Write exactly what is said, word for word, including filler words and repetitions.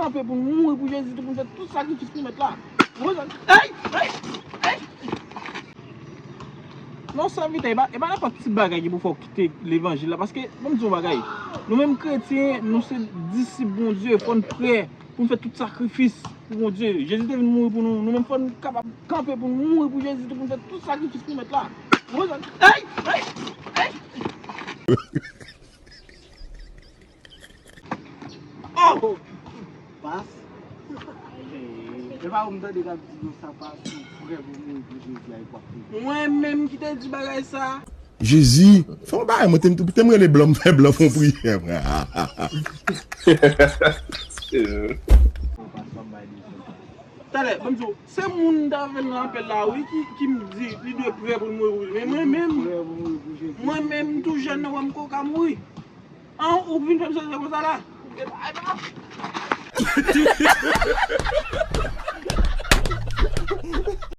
kanpe pou n mouri pou Jezi tou, pou n fè tout sakrifis pou Mèt la. Ou konprann? Ey! Ey! Ey! Non, sèvitè, e pa, e pa nenpòt ti bagay ki pou fè w kite levanjil la, paske, ban m di w yon bagay, nou menm kretyen, nou se disip Bondye, fò n prè pou n fè tout sakrifis pou Bondye. Jezi te vin mouri pou nou, nou menm fò n kapab kanpe pou n mouri pou Jezi tou, pou n fè tout sakrifis pou Mèt la. Ou konprann? Ey! Ey! Ey! Oh! Pas. E pa ou m tande k ap di nou sa, pas, ou prè pou mouri pou Jezi a, e w ap mouri. Mwen menm ki te di bagay sa. Jezi, fè yon bagay, mwen te, te m rele blan, m fè blan fè yon priyè, mwen. Bon, pas, w ap bay de zòn. Talè, ban m di w, se moun m t ap fè nan apèl la, wi, ki, ki m di li dwe prè pou l mouri pou Jezi. Men mwen menm, mwen menm, m tou jèn nan, wè m ko ka mouri. An, ou vin fè m sezi konsa la?